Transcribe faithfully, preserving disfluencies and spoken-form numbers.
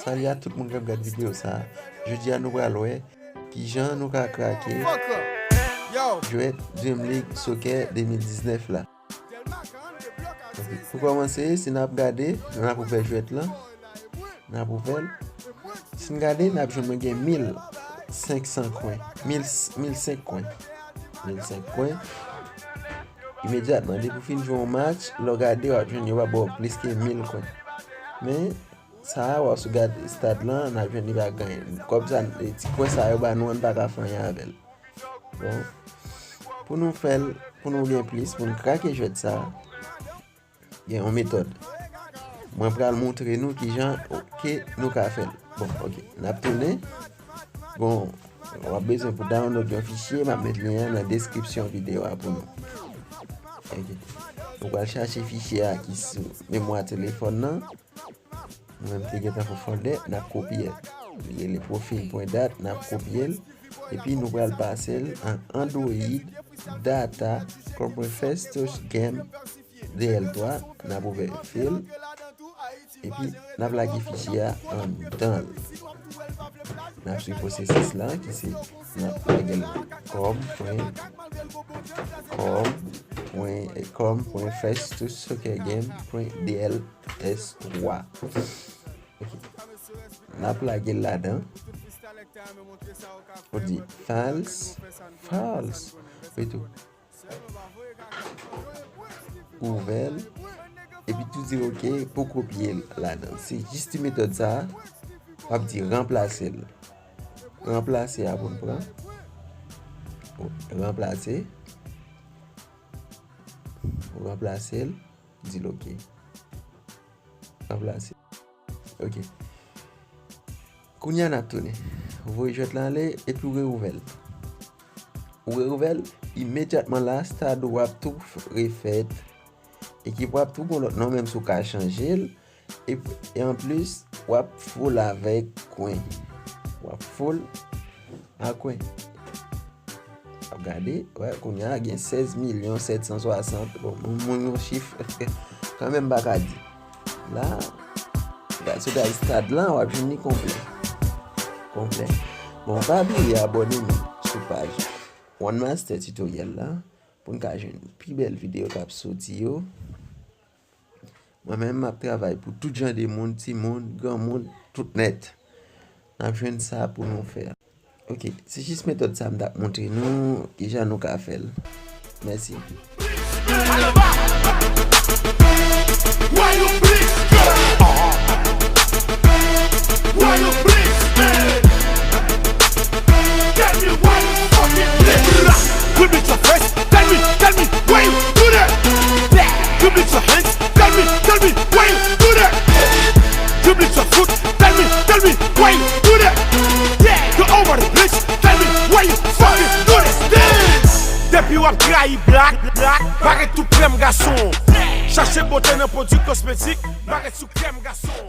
Salye a tout moun k ap gad videyo sa a. Jodi a nou pral wè kijan nou ka krake jwèt Dream League Soccer de mil diznèf la. Ok, pou kòmanse, si n ap gade, n ap ouvè jwèt lan. N ap ouvè l. Si n gade, n ap jwenn mwen gen mil senk san kwen. Mil, mil senk kwen. Mil senk kwen. Imedyatman, depi w fin jwe yon match, lè w gade, w ap jwenn yo va ba w plis ke mil kwen. Men, sa a, w ap sou gade stad lan, n ap jwenn li pa gen anyen. Kòb sa, ti kwen sa yo ba nou an, n pa ka fè anyen avè l. Bon, pou nou fè l, pou nou gen plis, pou nou krake jwèt sa, gen yon metòd. Mwen pral montre nou kijan ke nou ka fè l. Bon, ok, n ap tounen. Bon, w ap bezwen pou download yon fichye, m ap met lyen an nan deskripsyon videyo a pou nou. Ok. Ou pral chache fichye a ki sou memwa telefòn nan. Mwen menm te gentan fè folder, n ap kopye l. Li rele profil pwen dat, n ap kopye l. Epi nou pral pase l an Android data kòm pwen first touch game D L twa, n ap ouvè fil. Epi n ap lage fichye a anndan l. N ap swiv pwosesis la ki se n ap lage l kòm pwen, kòm pwen, kòm pwen first touch soccer game pwen D L S twa. Ok. N ap lage l ladan. Ou di files, files. Epi tou. Ouvè l. Epi tou di ok pou kopye l ladan. Se jis ti metòd sa a. W ap di ranplase l. Ranplase a pou n pran. Ranplase. Ou ranplase l. Di l ok. Ranplase. Ok. Kounye a n ap tounen. Ou voye jwèt lan ale epi ou reouvè l. Ou reouvè l, imedyatman la, stad ou ap tou f-, refèt. Ekip ou ap tou gon lòt non, menm si w ka chanje l. E, e anplis, w ap full avèk kwen. W ap full a kwen. W ap gade, wè, kounye a gen sèz milyon sèt san swasant. Bon, moun, moun yon chif, kanmenm m pa ka di. La, gade, sou gade stad lan, w ap jwenn li konplè. Konplè. Bon, pa bliye abòne nou sou paj One Master Tutorial la, pou n ka jwenn pi bèl videyo k ap soti yo. Mwen menm, m ap travay pou tout jan de moun, timoun, granmoun, tout nèt. N ap jwenn sa pou nou fè. Ok, se jis metòd sa m t ap montre nou kijan nou ka fè l. Mèsi. Tell me why you fucking play. Give me your face. Tell me, tell me why you do that. Give me your hands. Tell me, tell me why you do that. Give me your foot. Tell me, tell me why you do that. You're over the place. Tell me why you fucking do this. Depi w ap trayi blak, blak, barèt sou krèm gason. Chache bote nan pwodui kosmetik, barèt sou krèm gason.